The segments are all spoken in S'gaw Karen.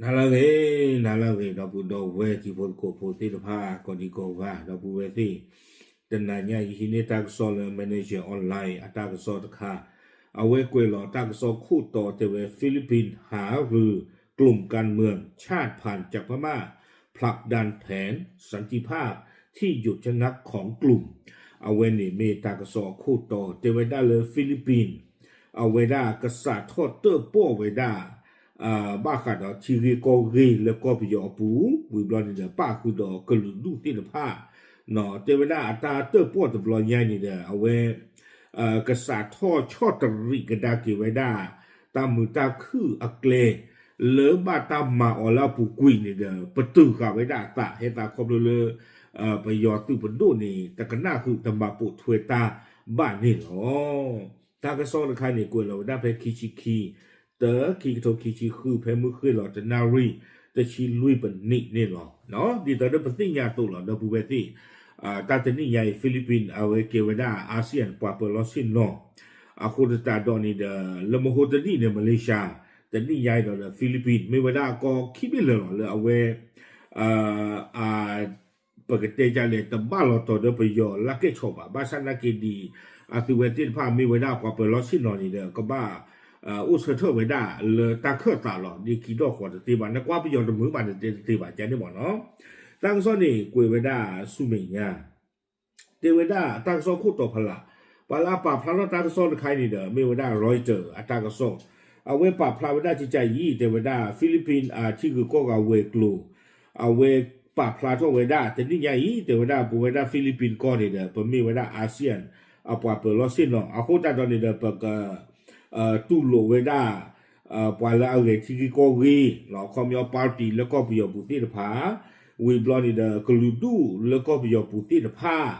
နၤလၢအဂ့ၤ, နၤလၢအဂ့ၤ ဒီပုၢ်ဒီဝဲၢ်တံၤဖိသကိးဖိသ့ၣ်တဖၣ် ကိးဒံကိးဂၤ ဒီပုၢ်ဝဲၢ်သ့ၣ်, တနၤညါအံၤဟံးန့ၢ်တၢ်ကစီၣ်လၢ Manager Online အတၢ်ကစီၣ်တခါ, အဝဲကွဲးလီၤတၢ်ကစီၣ်ခိၣ်တီတဲဝဲ Philippines หารือ กลุ่มการเมืองชาติพันธุ์จากพม่า ผลักดันแผนสันติภาพ ที่หยุดชะงักของกลุ่ม အဝဲန့ၣ်မ့ၢ်တၢ်ကစီၣ်အခိၣ်တီ တဲဝဲဒၣ်လၢ Philippines အဝဲဒၣ်ကစးထီၣ်တၢၣ်ပီၣ်ဝဲဒၣ် ဘၣ်ဃးဒီးထံဂ့ၢ်ကီၢ်ဂ့ၢ်လၢကီၢ်ပယီၤအပူၤ, ဝံၤဘျီန့ၣ်ဒီး ပၣ်ဃုာ်ဒီးကလုာ်ဒူၣ်သ့ၣ်တဖၣ်, တဲဝဲဒၣ်အတၢ်တၢၣ်ပီၣ်တဘျီညါန့ၣ်ဒီး အဝဲ ကစးထီၣ်ဆီၣ်တရံးကဒါက့ၤဝဲဒၣ် တၢ်မုာ်တၢ်ခုၣ်အကျဲ လၢဘၣ်တၢ်မၤအီၤလၢအပူၤကွံာ်န့ၣ်ဒီး ပတုာ်ဃာ်ဝဲဒၣ်အသး ဟဲသးခီဖျိလၢ ပယီၤသုးပဒိၣ်န့ၣ် တကနၣ်ဃုာ်တမၤပိာ်ထွဲတၢ်ဘၣ်န့ၣ်လီၤ. တၢ်ကစီၣ်တခါန့ၣ် ကွဲးလီၤဝဲဒၣ်ဖဲခံဆံခံ တၢ ခံကထိခံဆံဃု ဖဲမုၢ်ဃ့ၢ်လီၤတနၣ်ရံၣ် တဆံလွံၢ်ပနံးန့ၣ်လီၤ. ဒ်သိးဒီးပသ့ၣ်ညါအသိးလီၤ ဒီပုၢ်ဝဲၢ်သ့ၣ်, တၢ်တနံၣ်ညါအံၤ Philippines အဝဲကဲဝဲဒၣ် ASEAN ပှၤပၢၤလီၢ်ဆ့ၣ်နီၤ, အဃိသတးဒီးန့ၣ်ဒီး လၢမဟိတနံၣ်န့ၣ် Malaysia, တနံၣ်ညါအံၤဒီး Philippines မ့ၢ်ဝဲဒၣ်ကီၢ်ခံဘ့ၣ်လၢာ်လီၤ လၢအဝဲ အ ပကတဲဒ်လဲၣ် တဘၣ်လီၤတီၤဒီးပယီၤလၢကဲၣ်ဆိးဘၣ်, ဘၣ်ဆၣ်နာ်က့ဒံး အသုဝဲသ့ၣ်တဖၣ်မ့ၢ်ဝဲဒၣ်ပှၤပၢၤလီၢ်ဆ့ၣ်နီၤန့ၣ်ဒီး ကဘၣ် အိၣ်ဆၢထၢၣ်ဝဲဒၣ်လၢတၢ်ခၢၣ်သးလီၤ. ဒ်ခံထီၣ်ဃီတသ့ဘၣ်, နကွၢ်ပယီၤတမုာ်ဘၣ် နတဲတသ့ဘၣ် ကန့ၣ်မ့ၢ်နီၤ. တၢ်ကစီၣ်န့ၣ် ကွဲးဝဲဒၣ်ဆူမဲာ်ညါ တဲဝဲဒၣ်တၢ်ကစီၣ်ခိၣ်တီဖီလာ်, ပှၤလၢအပာ်ဖျါထီၣ်တၢ်ကစီၣ်တခါအံၤန့ၣ်ဒီး မ့ၢ်ဝဲဒၣ် Reuters အတၢ်ကစီၣ်, အဝဲပာ်ဖျါဝဲဒၣ်ကကးအံၤ တဲဝဲဒၣ် Philippines အထံဂုၤကီၢ်ဂၤဝဲၤကျိၤ, အဝဲပာ်ဖျါထီၣ်ဝဲဒၣ် တနံၣ်ညါအံၤ တဲဝဲဒၣ်ပဝဲဒၣ် Philippines ကီၢ်န့ၣ်ဒီး ပမ့ၢ်ဝဲဒၣ် ASEAN အပှၤပၢၤလီၢ်ဆ့ၣ်နီၤ, အဃိသတးဒီးန့ၣ်ဒီး ပက တူၢ်လိာ်ဝဲဒၣ် ပှၤလၢအဂဲၤထံဂ့ၢ်ကီၢ်ဂ့ၢ်, အခီပညီ party လၢကီၢ်ပယီၤပူၤသ့ၣ်တဖၣ်, ဝံၤဘျီန့ၣ်ဒီး ကလုာ်ဒူၣ်လၢကီၢ်ပယီၤပူၤသ့ၣ်တဖၣ်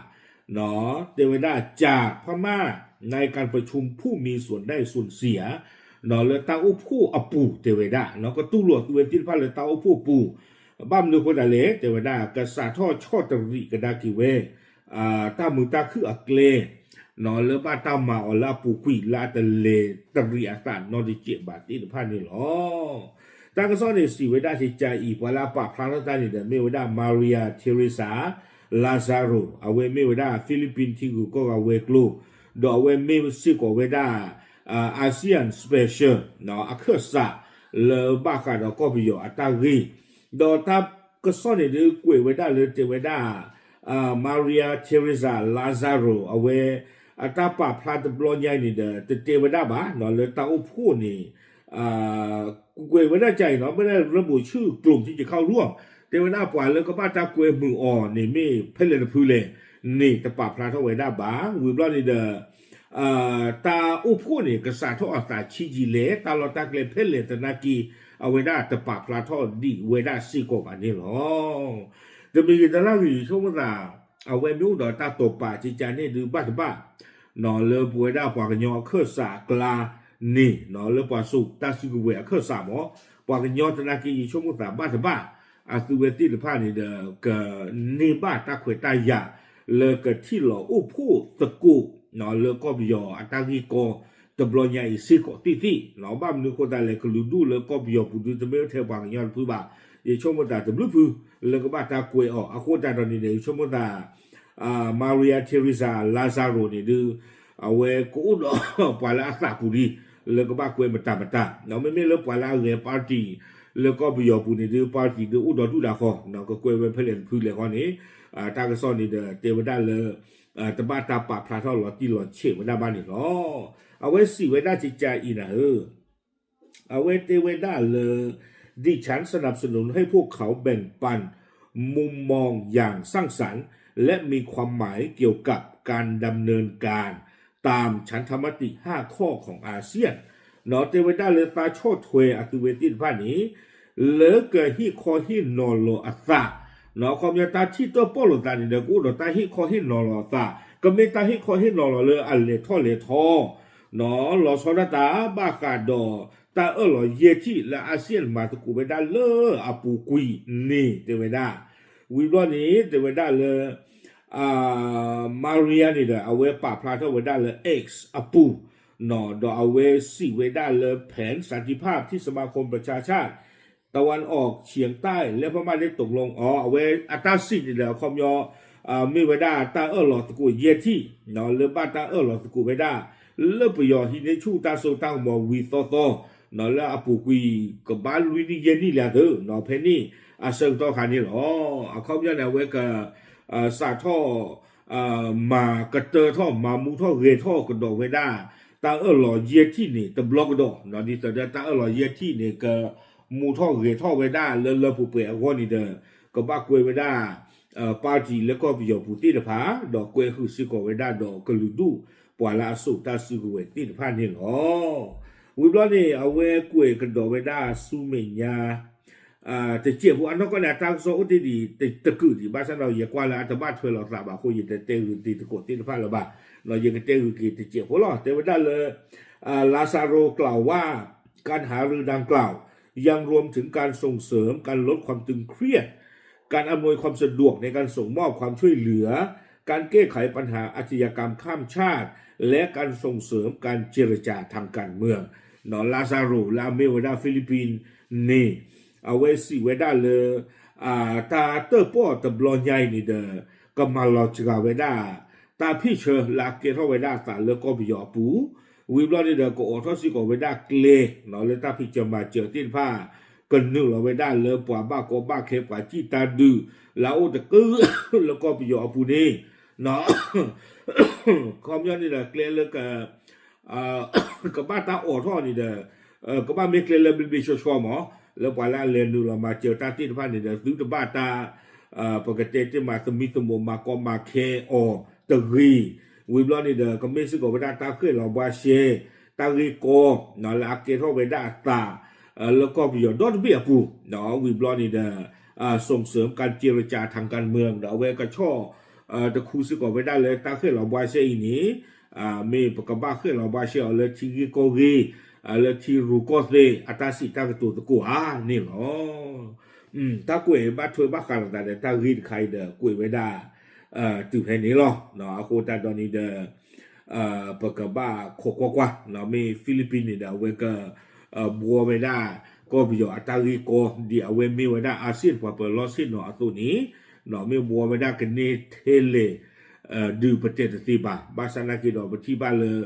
တဲဝဲဒၣ် จากพม่า ในการประชุมผู้มีส่วนได้ส่วนเสีย လၢတၢ်အိၣ်ဖှိၣ်အပူၤ တဲဝဲဒၣ် ကတူၢ်လိာ်သုဝဲသ့ၣ်တဖၣ်လၢတၢ်အိၣ်ဖှိၣ်ပူၤ, ဘၣ်မနုၤအဃိသတးလဲၣ် တဲဝဲဒၣ် ကစးထီၣ်ဆီၣ်တရံးကဒါက့ၤဝဲ တၢ်မုာ်တၢ်ခုၣ်အကျဲ လၢဘၣ်တၢ်မၤအီၤလၢအပူၤကွံာ် လၢအတလဲၤတရံးအသးနီတစဲးဘၣ်သ့ၣ်တဖၣ်န့ၣ်လီၤ. တၢ်ကစီၣ်န့ၣ် စံးဝဲဒၣ်ကကးအံၤ ပှၤလၢအပာ်ဖျါထီၣ်တၢ်န့ၣ်ဒီး မ့ၢ်ဝဲဒၣ် Maria Teresa Lazaro, အဝဲမ့ၢ်ဝဲဒၣ် Philippines ထံဂုၤကီၢ်ဂၤဝဲၤကျိၤ, ဒီးအဝဲမ့ၢ်စ့ၢ်ကီးဝဲဒၣ် ASEAN Special အခၢၣ်စး လၢဘၣ်ဃးဒီးကီၢ်ပယီၤအတၢ်ဂ့ၢ်, ဒီးတၢ်ကစီၣ်န့ၣ်ဒုးကွဲးဝဲဒၣ်လၢတဲဝဲဒၣ် Maria Teresa Lazaro အဝဲ အတၢ်ပာ်ဖျါတဘျီညါအံၤန့ၣ်ဒီး တတဲဝဲဒၣ်ဘၣ် လၢတၢ်အိၣ်ဖှိၣ်န့ၣ် ကွဲးဝဲဒၣ်ကကးအံၤနီၤ မ့ၢ်ဒၣ်လၢဘိးဆူၣ်ကျိၣ်ထံကခီရူၢ်, တဲဝဲဒၣ်ပှၤလၢကဘၣ်တၢ်ကွဲမုာ်အီၤန့ၣ် မ့ၢ်ဖဲလဲၣ်တဖုလဲၣ်န့ၣ် တပာ်ဖျါထီၣ်ဝဲဒၣ်ဘၣ်. ဝံၤဘျီန့ၣ်ဒီး တၢ်အိၣ်ဖှိၣ်န့ၣ် ကစးထီၣ်အသးဆံးယံာ်လဲၣ် တၢ်လီၢ်တၢ်ကျဲဖဲလဲၣ်သနာ်က့ အဝဲဒၣ်တပာ်ဖျါထီၣ်ဒံးဝဲဒၣ်စ့ၢ်ကီးဘၣ်န့ၣ်လီၤ. တမံၤဂ့ၤတလၢဂ့ၤ ယဆိကမိၣ်သး အဝဲမ့ၢ်အိၣ်ဒီးတၢ်တိာ်ပာ်ကကးန့ၣ်ဒုးဘၣ်တဘၣ် လၢပဝဲဒၣ်ပှၤကညီအခၢၣ်စးအကျါန့ၣ် လၢပှၤစိာ်တၢ်စုကဝဲၤအခၢၣ်စးမ့ၢ် ပှၤကညီသနာ်က့ ယဆိကမိၣ်သးဘၣ်တဘၣ် အသုဝဲသ့ၣ်တဖၣ်န့ၣ်ဒီး ကန့ၢ်ဘၣ်တၢ်ခွဲးတၢ်ယာ် လၢကထံၣ်လီၤအိၣ်ဖှိၣ်သကိး လၢကီၢ်ပယီၤအတၢ်ဂ့ၢ်ကီ တဘျီညါအံၤစ့ၢ်ကီးသ့ၣ်သ့ၣ် ဘၣ်မနုၤအဃိသတးလဲၣ် ကလုာ်ဒူၣ်လၢကီၢ်ပယီၤပူၤဒုး တမ့ၢ်ထဲပှၤကညီတဖုဘၣ် ယဆိကမိၣ်သးတဘျုးဖု လၢကဘၣ်တၢ်ကွဲးအီၤ အဃိသတးဒီးန့ၣ်ဒီး ယဆိကမိၣ်သး Maria Teresa Lazaro န့ၣ်ဒုး အဝဲကအိၣ်ဒီးပှၤလၢအသးပူၤလံ လၢကဘၣ်ကွဲးမတၤမတၤ မ့မ့ၢ်လၢပှၤလၢအဂဲၤ party လၢကီၢ်ပယီၤပူၤန့ၣ်ဒုး party ဒုးအိၣ်ဒီးဒူၣ်ဒၣ်ဃီ ကကွဲးဝဲဖဲလဲၣ်တဖုလဲၣ်ဃီန့ၣ် တၢ်ကစီၣ်န့ၣ်ဒီးတဲဝဲဒၣ်လၢ တဘၣ်တၢ်ပာ်ဖျါထီၣ်လီၤတံၢ်လီၤဆဲးဝဲဒၣ်ဘၣ်န့ၣ်လီၤ. အဝဲစံးဝဲဒၣ်ကကးအံၤနၤဧၢ အဝဲတဲဝဲဒၣ်လၢ ดิฉันสนับสนุนให้พวกเขาแบ่งปันมุมมองอย่างสร้างสรรค์และมีความหมายเกี่ยวกับการดำเนินการตามฉันทามติห้าข้อของอาเซียน တဲဝဲဒၣ်လၢသးဆီၣ်ထွဲအသုဝဲသ့ၣ်တဖၣ်န့ၣ် လၢကဟ့ၣ်ခီဟ့ၣ်နီၤလီၤအသး ခီပညီတၢ်ထံၣ်တၢၣ်ပီၣ်လိာ်သးန့ၣ်ဒီး ကအိၣ်ဒီးတၢ်ဟ့ၣ်ခီဟ့ၣ်နီၤလီၤအသး ကမ့ၢ်တၢ်ဟ့ၣ်ခီဟ့ၣ်နီၤလီၤလၢအလဲၤထီၣ်လဲၤထီ လီၤဆီဒၣ်တၢ်ဘၣ်ဃးဒီး တၢ်အၢၣ်လီၤယဲၢ်ထံၣ်လၢ ASEAN မၤသကိးဝဲဒၣ်လၢအပူၤကွံာ်န့ၣ် တဲဝဲဒၣ် ဝံၤဘျီန့ၣ် တဲဝဲဒၣ်လၢ Maria န့ၣ်ဒီး အဝဲပာ်ဖျါထီၣ်ဝဲဒၣ်လၢ X အပူၤ ဒီးအဝဲစံးဝဲဒၣ်လၢ แผนสันติภาพที่สมาคมประชาชาติ ตะวันออกเฉียงใต้ และพม่าได้ตกลง အဝဲအတၢ်စံးန့ၣ်ဒီး အခီပညီ မ့ၢ်ဝဲဒၣ်တၢ်အၢၣ်လီၤသကိးယဲၢ်ထံၣ် လၢဘၣ်တၢ်အၢၣ်လီၤသကိးဝဲဒၣ် လၢပယီၤဟံးန့ၢ်ဆူၣ်တၢ်စိတၢ်ကမီၤဝံၤသီသီ လၢအပူၤကွံာ် ကဘၣ်လွံၢ်နံၣ်ယဲၢ်နံၣ်လံအသိး ဖဲန့ၣ်အဆၢကတီၢ်ခါန့ၣ်လီၤ. အခီပညီန့ၣ် အဝဲက စးထီၣ် မၤကတၢၢ်ထီၣ် မၤမူထီၣ်ဂဲၤထီၣ်ကဒီးဝဲဒၣ် တၢ်အၢၣ်လီၤယဲၢ်ထံၣ်န့ၣ် တဘျီကဒီး ဒ်သိးဒီးတၢ်အၢၣ်လီၤယဲၢ်ထံၣ်န့ၣ် ကမူထီၣ်ဂဲၤထီၣ်ဝဲဒၣ်လၢလၢပှဲၤပှဲၤအဂီၢ်န့ၣ်ဒီး ကဘၣ်ကွဲးဝဲဒၣ် ပၣ်တံၣ်လၢကီၢ်ပယီၤပူၤသ့ၣ်တဖၣ် ဒီးကွဲးဃုာ်စ့ၢ်ကီးဝဲဒၣ်ဒီးကလုာ်ဒူၣ် ပှၤလၢအစိာ်တၢ်စုကဝဲၤသ့ၣ်တဖၣ်န့ၣ်လီၤ. ဝံၤဘျီန့ၣ် အဝဲကွဲးကဒီးဝဲဒၣ်ဆူမဲာ်ညါ တစဲးဖိအနီၢ်ကီၢ်န့ၣ် အတၢ်ကစီၣ်အိၣ်တ့ၢ်ဒံးတကုာ်ဒံး ဘၣ်ဆၣ်ဒီး ယကွၢ်လၢအတဘၣ်ထွဲလိာ်သးဘၣ်အဃိ ယတတဲဂုာ်တံၤသကိးသ့ၣ်တဖၣ်လၢၤဘၣ်, ယကတဲဂုာ်က့ၤတစဲးဖိလီၤ. တဲဝဲဒၣ်လၢ Lazaro กล่าวว่า การหารือดังกล่าว ยังรวมถึงการส่งเสริมการลดความตึงเครียด การอำนวยความสะดวกในการส่งมอบความช่วยเหลือ การแก้ไขปัญหาอาชญากรรมข้ามชาติ และการส่งเสริมการเจรจาทางการเมือง Lazaro လၢအမ့ၢ်ဝဲဒၣ် Philippines န့ၣ် အဝဲစံးဝဲဒၣ်လၢ တၢ်တၢၣ်ပီၣ်တဘျီညါအံၤန့ၣ်ဒီး ကမၤလီၤစှၤဝဲဒၣ် တၢ်ဖ့ၣ်ဆၢလၢအကဲထီၣ်ဝဲဒၣ်အသးလၢကီၢ်ပယီၤအပူၤ, ဝံၤဘျီန့ၣ်ဒီး ကအိးထီၣ်စ့ၢ်ကီးဝဲဒၣ်ကျဲ လၢတၢ်ဖံးစၢၤမၤစၢၤသ့ၣ်တဖၣ် ကနုာ်လီၤဝဲဒၣ်လၢပှၤဘၣ်ကီဘၣ်ခဲ ပှၤစံၣ်တၢ်ဒုး လၢအအိၣ်တကၢၢ်လၢကီၢ်ပယီၤအပူၤန့ၣ် ခီပညီန့ၣ်ဒီး ကျဲလၢက ကဘၣ်တၢ်အိးထီၣ်န့ၣ်ဒီး ကဘၣ်မ့ၢ်ကျဲလၢဘျ့ဘျ့ဆှီဆှီမး လၢပှၤလၢအလဲၤနုာ်လီၤမၤစၢၤတၢ်သ့ၣ်တဖၣ်န့ၣ်ဒီး သုတဘၣ်တၢ် ပကတဲတ့ၢ်မးသမံသမိးမၤကီမၤခဲအီၤတဂ့ၤ, ဝံၤဘျီန့ၣ်ဒီး ကမ့ၢ်စ့ၢ်ကီးဝဲဒၣ်တၢ်ဃဲၣ်လီၤဘှါရှဲ တၢ်ဂ့ၢ်ကီ လၢအကဲထီၣ်ဝဲဒၣ်အသး လၢကီၢ်ပယီၤဒီတဘ့ၣ်အပူၤ, ဝံၤဘျီန့ၣ်ဒီး ส่งเสริมการเจรจาทางการเมือง ဒီးအဝဲကဆီၣ် တခူစ့ၢ်ကီးဝဲဒၣ်လၢတၢ်ဃဲၣ်လီၤဘှါရှဲအံၤန့ၣ် မ့ၢ်ပကဘၣ်ဃဲၣ်လီၤဘှါရှဲအီၤလၢထံဂ့ၢ်ကီၢ်ဂ့ၢ် လၢထံရူၢ်ကီၢ်သဲး အတၢ်စံးတၢ်ကတိၤသကိးဧါန့ၣ်လီၤ. တၢ်ကွဲးဘၣ်ထွဲဘၣ်ဃးလိာ်သးဒီးတၢ်ဂ့ၢ်တခါအံၤဒီး ကွဲးဝဲဒၣ် တုၤဖဲန့ၣ်လီၤ. အဃိသတးဒီးန့ၣ်ဒီး ပကဘၣ်ခိးကွၢ်ကွၢ် မ့ၢ် Philippines န့ၣ်ဒီး အဝဲက ဘှီဝဲဒၣ် ကီၢ်ပယီၤအတၢ်ဂ့ၢ်ကီ ဒ်အဝဲမ့ၢ်ဝဲဒၣ် အာဆီယံ ပှၤပၢၤလီၢ်ဆ့ၣ်နီၤအသိးန့ၣ် မ့ၢ်ဘှီဝဲဒၣ်ကန့ၢ်ထဲလဲၣ် ဒုးပတဲတသ့ဘၣ်. ဘၣ်ဆၣ်နာ်က့ဒီး ပထံၣ်ဘၣ်လၢ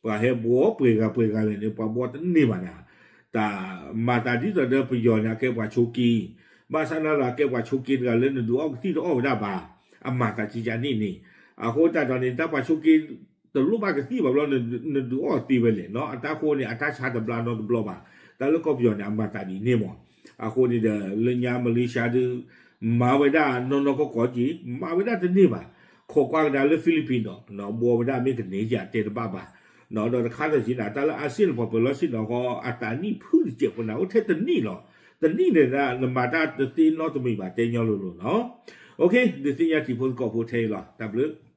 ပှၤဟဲဘှီပှဲၤဂၤပှဲၤဂၤလဲၣ်န့ၣ် ပှၤဘှီတန့ၢ်ဘၣ်နၤ, တၢ်မၤသးဒ်သိးဒီးပယီၤန့ၣ် အကဲပှၤဆိးက့, ဘၣ်ဆၣ်နာ်ဒီးအကဲပှၤဆိးက့တဂၤလၢနဒုးအီၣ်ကသံၣ်တအီၣ်ဝဲဒၣ်ဘၣ်, အမၤသးကကန့ၣ်န့ၣ်, အဃိသတးဒီးန့ၣ် တၢ်ပှၤဆိးက့ တလိၣ်ဘၣ်ကသံၣ်ဘၣ်ဘျီ နဒုးအီၣ်သ့ဝဲလဲၣ်နီၤ, အတၢ်ဃိန့ၣ် အတၢ်ဆါတဘျါနီတဘျီဘၣ်, တၢ်လၢကီၢ်ပယီၤန့ၣ် အမၤသးဒ်န့ၣ်မး, အဃိန့ၣ်ဒီး လၢညါမလ့ၡါဒုး မၤဝဲဒၣ်နီၢ်နီၢ်ကီၢ်ကီၢ်က့ၤ မၤဝဲဒၣ်တန့ၢ်ဘၣ်, ခိးကွၢ်ကဒါလၢ Philippines ဒီး ဘှီဝဲဒၣ်မ့ၢ်ကန့ၢ်ယၤတဲတဘၣ်ဘၣ်, ဒီးတခါဒီးက့ၤနၤ တၢ်လၢ အာဆီယံ ပှၤပၢၤလီၢ်ဆ့ၣ်နီၤဃီ အသးနံၣ်ဖုၣ်တစဲးဖိနၤ အိၣ်ထဲတနံၣ်လီၤ, တနံၣ်န့ၣ် နမၤတၢ်တသ့နီတမံၤဘၣ် တဲညီလိၤလိၤနီၤ, ဒုးသ့ၣ်ညါတံၤဖိသကိးဖိထဲအံၤလီၤ, တၢ်ဘျုး